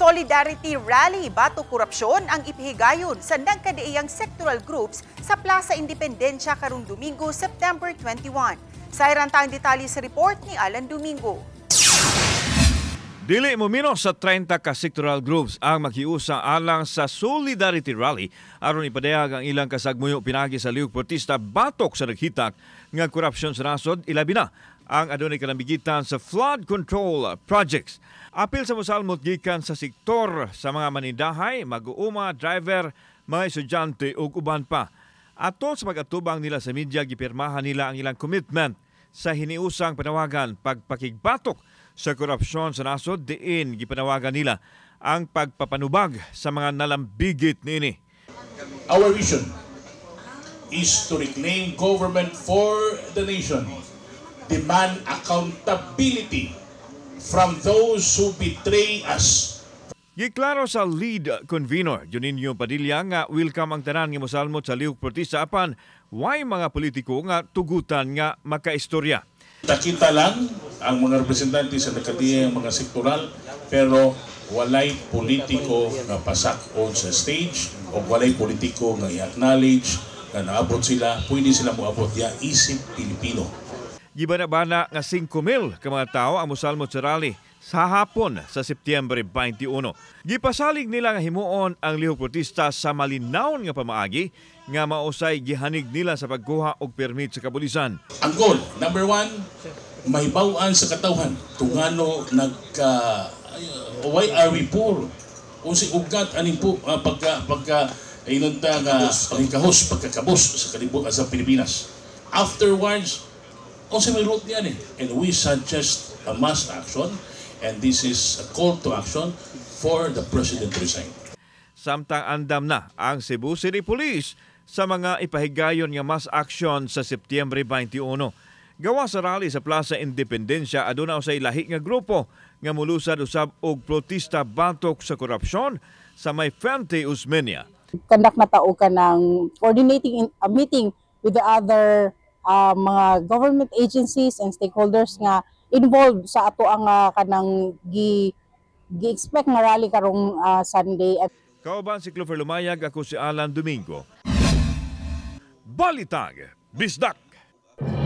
Solidarity Rally batok korupsyon ang ipihigayon sa nagkadaiyang sectoral groups sa Plaza Independencia karong Domingo, September 21. Sayran ta ang detalye sa report ni Alan Domingo. Dili mo minos sa 30 ka sectoral groups ang makiusa alang sa Solidarity Rally aron ipadayag ang ilang kasagmuyo pinagi sa lihok protesta batok sa naghitak nga korupsyon sa nasod, ilabi na ang adunay kalambigitan sa flood control projects. Apil sa mosalmot gikan sa sektor sa mga manindahay, mag-uuma, driver, mga estudyante ug uban pa. Atol sa pag-atubang nila sa media, gipirmahan nila ang ilang commitment sa hiniusang panawagan pagpakigbatok sa korupsyon sa nasod, diin gipanawagan nila ang pagpapanubag sa mga nalambigit niini. Our vision is to reclaim government for the nation, demand accountability from those who betray us. Giklaro sa lead convener, Juninho Padilla, nga welcome ang tanan nga mosalmot sa lihok protesta, apan way mga politiko nga tugutan nga makaistorya. Kita lang ang mga representante sa nagkadiyang mga sektoral, pero walay politiko nga pasak-on sa stage o walay politiko nga i-acknowledge nga naabot sila. Pwede sila moabot ya isip Pilipino. Gibana-bana nga 5,000 ka mga tao ang mosalmot sa rally sa hapon sa Setyembre 21. Gipasalig nila nga himuon ang lihok protesta sa malinawon nga pamaagi nga mausay gihanig nila sa pagkuha og permit sa kabulisan. Ang goal, number one, mahibaw-an sa katawhan kung ano nagka, why are we poor? Unsay ugat aning po pagka pagka ingon ta nga pagkahos, pagkakabos sa kalibutan, sa Pilipinas. Afterwards, unsa may root niyan eh. And we suggest a mass action, and this is a call to action for the President to resign. Samtang andam na ang Cebu City Police sa mga ipahigayon nga mass action sa Setyembre 21. Gawa sa rally sa Plaza Independencia, aduna usay lahi nga grupo nga mulusad usab og protesta batok sa korupsyon sa may Fuente Osmeña. Conduct na ta og kanang coordinating a meeting with the other mga government agencies and stakeholders nga involved sa ato ang kanang gi gi-expect nga rally karong Sunday. At Kauban si Clover Lumayag, ako si Alan Domingo. Balitag, Bisdak!